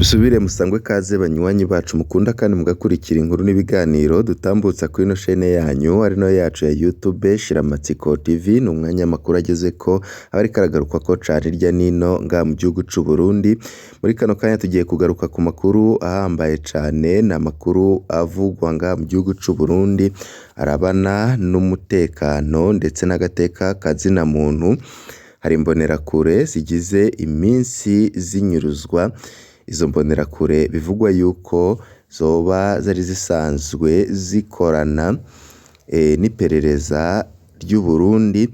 Musubire musangwe kaze banywanyi bacu mukunda kandi mugakurikira inkuru n'ibiganiro dutambutsa kuri ino shene yanyu ari nayo yacu ya YouTube Shiramatsiko TV. Ni umwanya amakuru agezeko aba ariko aragarukwako cane hirya nino ngaha mu gihugu c'u Burundi. Muri kano kanya tugiye kugaruka ku makuru ahambaye cane, ni amakuru avugwa ngaha mu gihugu c'u Burundi arabana n'umutekano ndetse n'agateka ka zina muntu. Hari imbonerakure zigize iminsi zinyuruzwa, izo mbonerakure bivugwa yuko zoba zari zisanzwe zikorana n'iperereza ry'u Burundi,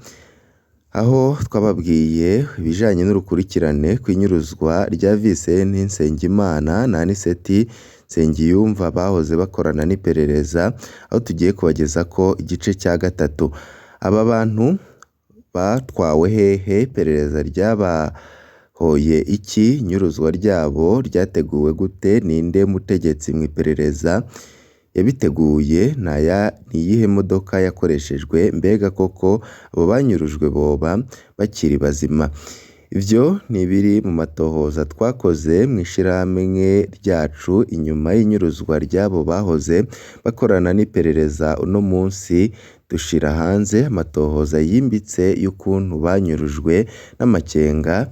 aho twababwiye ibijanye n'urukurikirane kw'inyuruzwa rya Visenti Nsengimana na Aniseti Nsengiyumva bahoze bakorana n'iperereza, aho tugiye kubagezako igice ca gatatu. Aba bantu batwawe hehe? Iperereza ryabahoye iki? Inyuruzwa ryabo ryateguwe gute? Ninde mutegetsi mw'iperereza yabiteguye? Niyihe modoka yakoreshejwe? Mbega koko abo banyurujwe boba bakiri bazima? Ivyo ni ibiri mu matohoza twakoze mw'ishirahamwe ryacu inyuma y'inyuruzwa ry'abo bahoze bakorana n'iperereza. Uno munsi dushira hanze amatohoza yimbitse y'ukuntu banyurujwe n'amakenga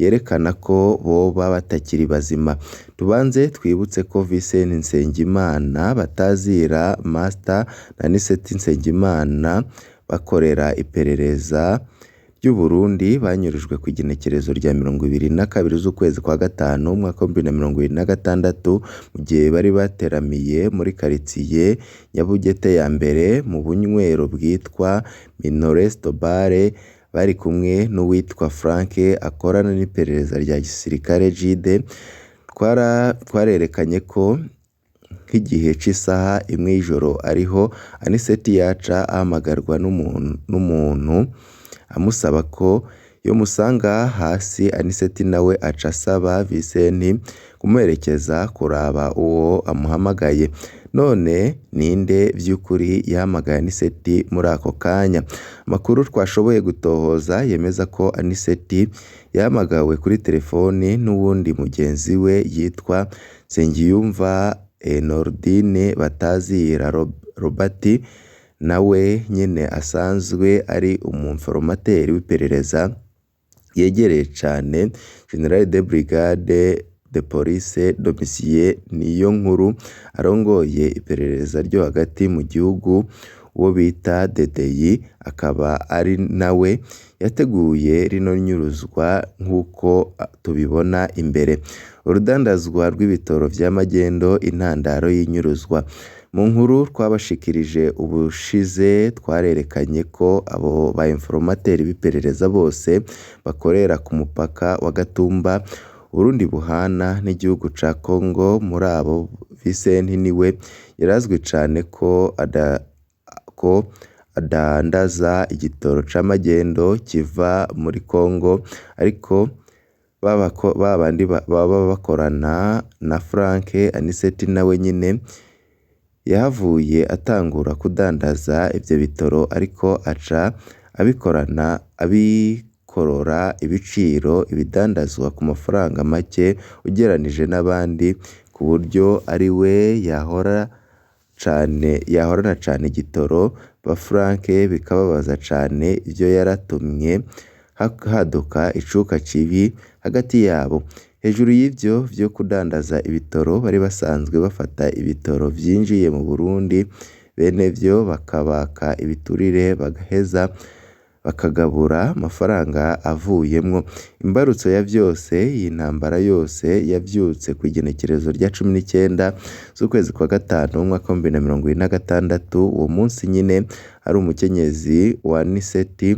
yerekana ko boba batakiri bazima. Tubanze twibutse ko Visenti Nsengimana batazira Master na Aniseti Nsengimana bakorera iperereza ry'u Burundi banyurujwe kw'igenekerezo rya 22 z'ukwezi kwa gatanu umwaka w'ibihumbi bibiri na mirongo ibiri na gatandatu, mu gihe bari bateramiye muri karitiye Nyabugete ya mbere mu bunywero bwitwa Minoresto Bar, bari kumwe n'uwitwa Frank akorana n'iperereza rya gisirikare JIDE. Twarerekanye ko nk'igihe c'isaha imwe y'ijoro ariho Aniseti yaca ahamagarwa n'umuntu amusaba ko yomusanga hasi. Aniseti nawe aca asaba Visenti kumuherekeza kuraba uwo amuhamagaye. None ninde vy'ukuri yahamagaye Aniseti muri ako kanya? Amakuru twashoboye gutohoza yemeza ko Aniseti yahamagawe kuri telefoni n'uwundi mugenzi we yitwa Nsengiyumva Nordine batazira Robert, nawe nyene asanzwe ari umu-informateur w'iperereza yegereye cane General de Brigade de Police Domitien Niyonkuru arongoye iperereza ryo hagati mu gihugu, uwo bita Dedeyi, akaba ari nawe yateguye rino nyuruzwa nk'uko tubibona imbere. Urudandazwa rw'ibitoro vya magendo intandaro y'inyuruzwa. Mu nkuru twabashikirije ubushize twarerekanye ko abo ba informateur b'iperereza bose bakorera ku mupaka wa Gatumba Uburundi buhana n'igihugu ca Congo. Muri abo Visenti niwe yarazwi cane ko adandaza igitoro c'amagendo kiva muri Congo, ariko babandi baba bakorana na Frank Aniseti nawe nyene yahavuye atangura kudandaza ivyo bitoro, ariko aca abikorana abikorora ibiciro ibidandazwa ku mafaranga make ugereranije n'abandi, ku buryo ariwe yahorana cane igitoro. Ba Frank bikababaza cane ivyo yaratumye haduka icuka kibi hagati yabo. Hejuru y'ivyo vyo kudandaza ibitoro, bari basanzwe bafata ibitoro vyinjiye mu Burundi, benevyo bakabaka ibiturire bagaheza bakagabura amafaranga avuyemwo. Imbarutso ya vyose, iyi ntambara yose yavyutse kw'igenekerezo rya 19 z'ukwezi kwa gatanu umwaka w'ibihumbi bibiri na mirongo ibiri na gatandatu. Uwo munsi nyene hari umukenyezi wa Aniseti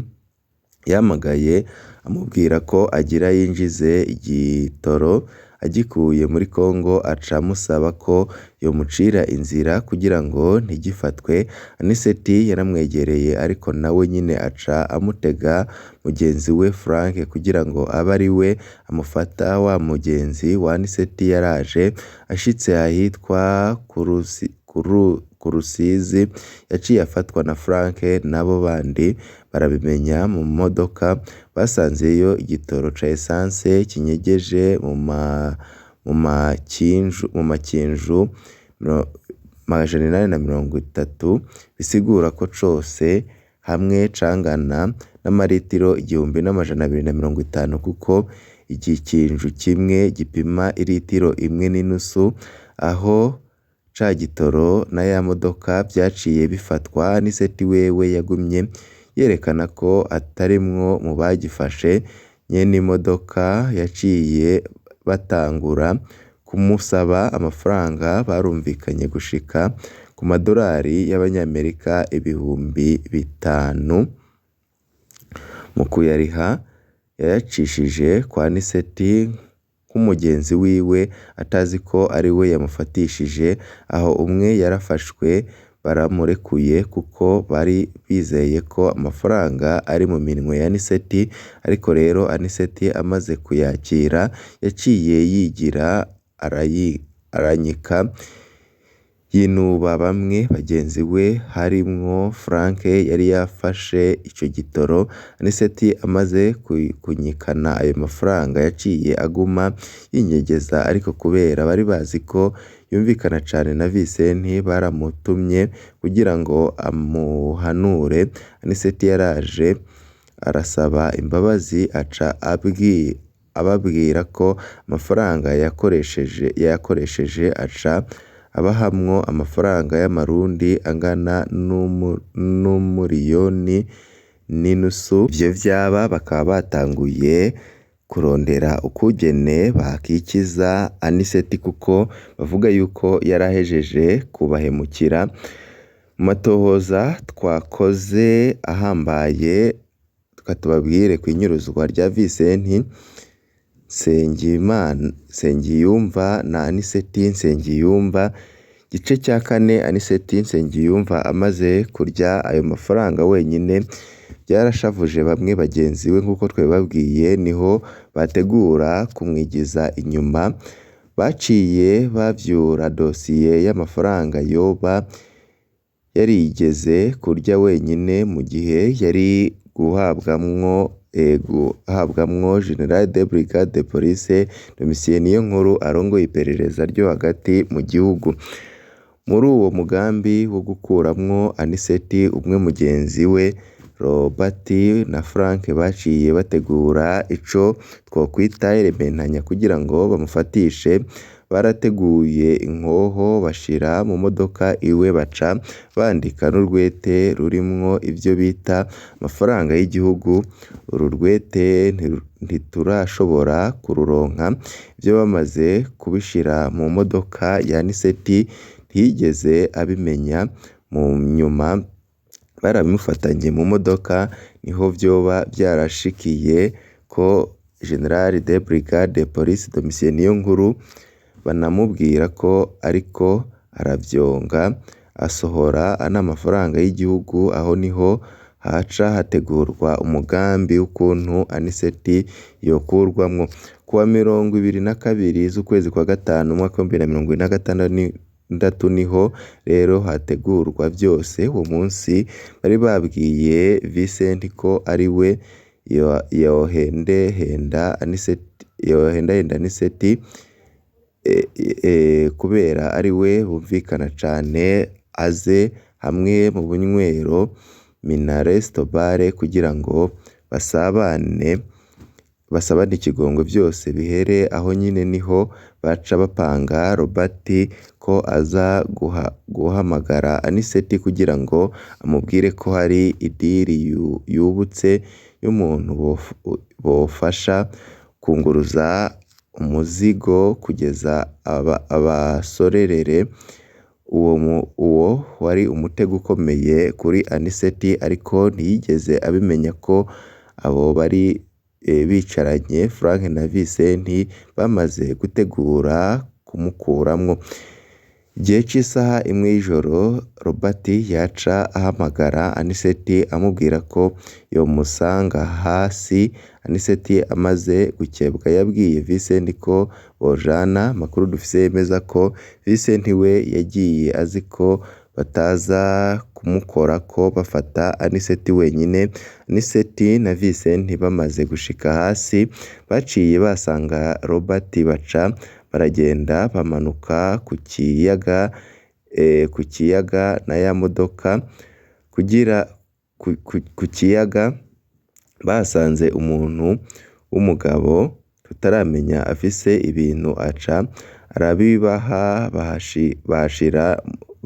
yahamagaye amubwira ko agira yinjize igitoro agikuye muri Congo, aca amusaba ko yomucira inzira kugira ngo ntigifatwe. Aniseti yaramwegereye ariko nawe nyene aca amutega mugenzi we Frank kugira ngo abe ariwe amufata. Wa mugenzi wa Aniseti yaraje ashitse ahitwa ku Rusizi, yaciye afatwa na Frank n'abo bandi barabimenya. Mu modoka basanzeyo igitoro ca essence kinyegeje mu mu makinju 830, bisigura ko cose hamwe cangana n'amaritiro 1250, kuko igikinju kimwe gipima iritiro 1.5. Aho ca gitoro na ya modoka vyaciye bifatwa, Aniseti wewe yagumye yerekana ko atarimwo mu bagifashe. Nyene imodoka yaciye batangura kumusaba amafaranga barumvikanye gushika ku madorari y'abanyamerika 5,000. Mu kuyariha yayacishije kwa Aniseti nk'umugenzi wiwe, atazi ko ariwe yamufatishije. Aho umwe yarafashwe baramurekuye kuko bari bizeye ko amafaranga ari mu minwe ya Aniseti, ariko rero Aniseti amaze kuyakira yaciye yigira aranyika, yinuba bamwe bagenzi we harimwo Frank yari yafashe ico gitoro. Aniseti amaze kunyikana ayo mafaranga yaciye aguma yinyegeza, ariko kubera bari bazi ko yumvikana cane na Visenti baramutumye kugira ngo amuhanure. Aniseti yaraje arasaba imbabazi, aca ababwira ko amafaranga yayakoresheje, aca abahamwo amafaranga y'amarundi angana n'umuriyoni n'inusu. Ivyo vyaba bakaba batanguye kurondera ukugene bakikiza Aniseti, kuko bavuga yuko yarahejeje kubahemukira. Mu matohoza twakoze ahambaye, reka tubabwire kw'inyuruzwa rya Visenti Nsengiyumva na Aniseti Nsengiyumva. Igice cya kane, Aniseti Nsengiyumva amaze kurya ayo mafaranga wenyine byarashavuje bamwe bagenzi we, nk'uko twabibabwiye, niho bategura kumwigiza inyuma. Baciye bavyura dosiye y'amafaranga yoba yarigeze kurya wenyine mu gihe yari guhabwamwo General de Brigade de Police Domitien Niyonkuru arongoye iperereza ryo hagati mu gihugu. Muri uwo mugambi wo gukuramwo Aniseti, umwe mugenzi we Robert na Frank baciye bategura ico twokwita irementanya kugira ngo bamufatishe. Barateguye inkoho bashira mu modoka iwe, baca bandika n'urwete rurimwo ivyo bita amafaranga y'igihugu. Uru rwete ntiturashobora kururonka. Ivyo bamaze kubishira mu modoka ya Aniseti ntiyigeze abimenya. Mu nyuma barabimufatanye mu modoka, niho vyoba vyarashikiye ko General de Brigade de Police Domitien Niyonkuru banamubwira ko ariko aravyonga asohora n'amafaranga y'igihugu. Aho niho haca hategurwa umugambi w'ukuntu Aniseti yokurwamwo. Kuwa 22 z'ukwezi kwa gatanu umwaka wa 2026 niho rero hategurwa vyose. Uwo munsi bari babwiye Vincent ko ari we yohendahenda Aniseti, kubera ari we bumvikana cane, aze hamwe mu bunywero Minaresto Bar kugira ngo basabane ikigongwe vyose bihere aho nyene. Niho baca bapanga Robert ko aza guhamagara Aniseti kugira ngo amubwire ko hari idiri yubutse y'umuntu bofasha kunguruza umuzigo kugeza abasorerere. Uwo wari umutego ukomeye kuri Aniseti, ariko ntiyigeze abimenya ko abo bari bicaranye Frank na Vincent bamaze gutegura kumukuramwo. Igihe c'isaha 1 y'ijoro Robert yaca ahamagara Aniseti amubwira ko yomusanga hasi. Aniseti amaze gukebwa yabwiye Vincent ko bojana. Amakuru dufise yemeza ko Vincent we yagiye azi ko bataza kumukorako bafata Aniseti wenyine. Aniseti na Vincent bamaze gushika hasi baciye basanga Robert, baca Baragenda bamanuka ku kiyaga, na ya modoka kugira ku kiyaga bahasanze umuntu w'umugabo tutaramenya afise ibintu aca arabibaha,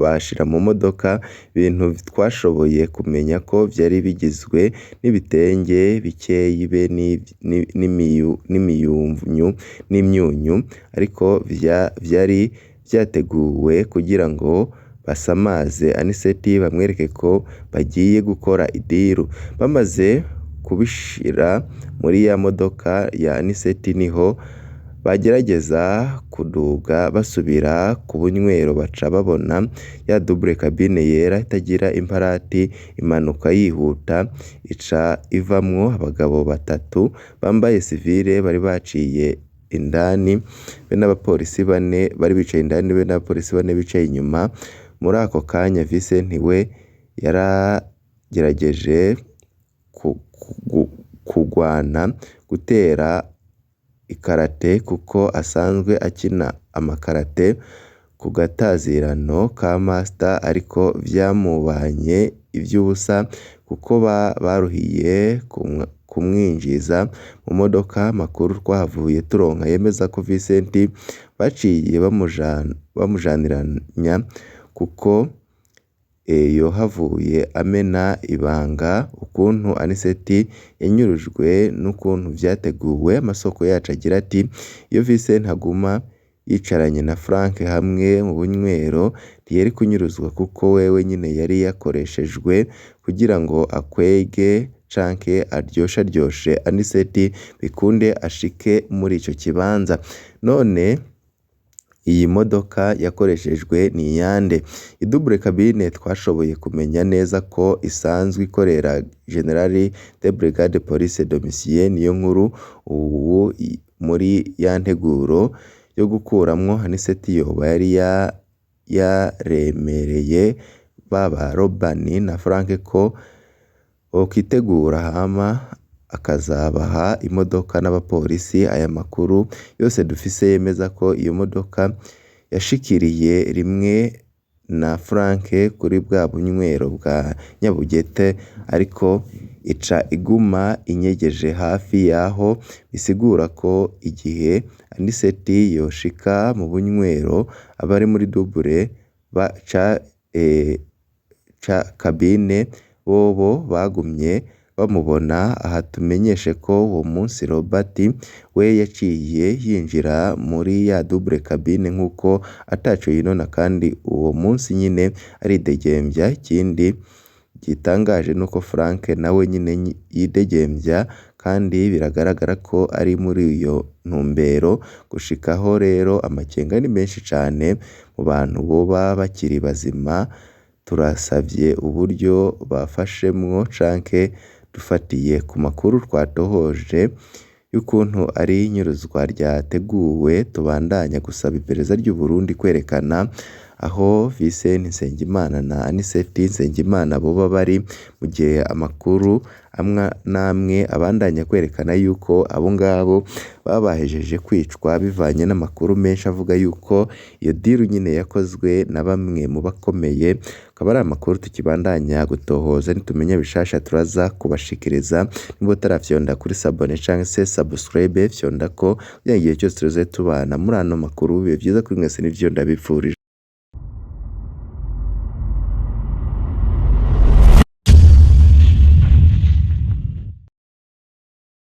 bahashira mu modoka. Ibintu twashoboye kumenya ko vyari bigizwe n'ibitenge bikeyi be n'imyunyu, ariko vyari vyateguwe kugira ngo basamaze Aniseti bamwereke ko bagiye gukora idiru. Bamaze kubishira muri ya modoka ya Aniseti niho bagerageza kuduga basubira ku bunywero, baca babona ya double cabine yera itagira imparati imanuka yihuta, ica ivamwo abagabo batatu bambaye sivile bari baciye indani be n'abapolisi bane bari bicaye indani be n'abapolisi bane bicaye inyuma. Muri ako kanya Vincent we yaragerageje kugwana gutera ikarate kuko asanzwe akina amakarate ku gatazirano ka master, ariko vyamubanye ivy'ubusa kuko baruhiye kumwinjiza mu modoka. Amakuru twahavuye turonka yemeza ko Vincent baciye bamujaniranya kuko yohavuye amena ibanga ukuntu Aniseti yanyurujwe n'ukuntu vyateguwe. Amasoko yacu agira ati iyo Vincent aguma yicaranye na Frank hamwe mu bunywero ntiyari kunyuruzwa, kuko wewe nyine yari yakoreshejwe kugira ngo akwege canke aryosharyoshe Aniseti bikunde ashike muri ico kibanza. None iyi modoka yakoreshejwe ni iyande? Idouble cabine twashoboye kumenya neza ko isanzwe ikorera General de Brigade Police Domitien Niyonkuru. Ubu muri ya nteguro yo gukuramwo Aniseti yoba yari yaremereye baba Robani na Frank ko bokwitegura hama akazabaha imodoka n'abapolisi. Aya makuru yose dufise yemeza ko iyo modoka yashikiriye rimwe na Frank kuri bwa bunywero bwa Nyabugete, ariko ica iguma inyegeje hafi yaho, bisigura ko igihe Aniseti yoshika mu bunywero abari muri double cabine bobo bagumye bamubona. Aha tumenyeshe ko uwo munsi Robert we yaciye yinjira muri ya double cabine nkuko ataco yinona, kandi uwo munsi nyine aridegembya. Ikindi gitangaje nuko Frank nawe nyine yidegembya, kandi biragaragara ko ari muri iyo ntumbero. Gushikaho rero amakenga ni menshi cane mu bantu boba bakiri bazima. Turasavye uburyo bafashemwo canke dufatiye ku makuru twatohoje y'ukuntu ari inyuruzwa ryateguwe, tubandanya gusaba iperereza ry'u Burundi kwerekana aho Vincent Nsengimana na Aniseti Nsengimana boba bari, mu gihe amakuru amwe n'amwe abandanya kwerekana yuko abo ngabo babahejeje kwicwa, bivanye n'amakuru menshi avuga yuko iyo diru nyine yakozwe na bamwe mu bakomeye. Akaba ari amakuru tukibandanya gutohoza, nitumenya bishasha turaza kubashikiriza. Niba utarafyonda kuri sabone canke se subscribe, fyonda ko kugira igihe cyose tuze tubana muri ano makuru. Bibe vyiza kuri mwese nivyo ndabipfurije.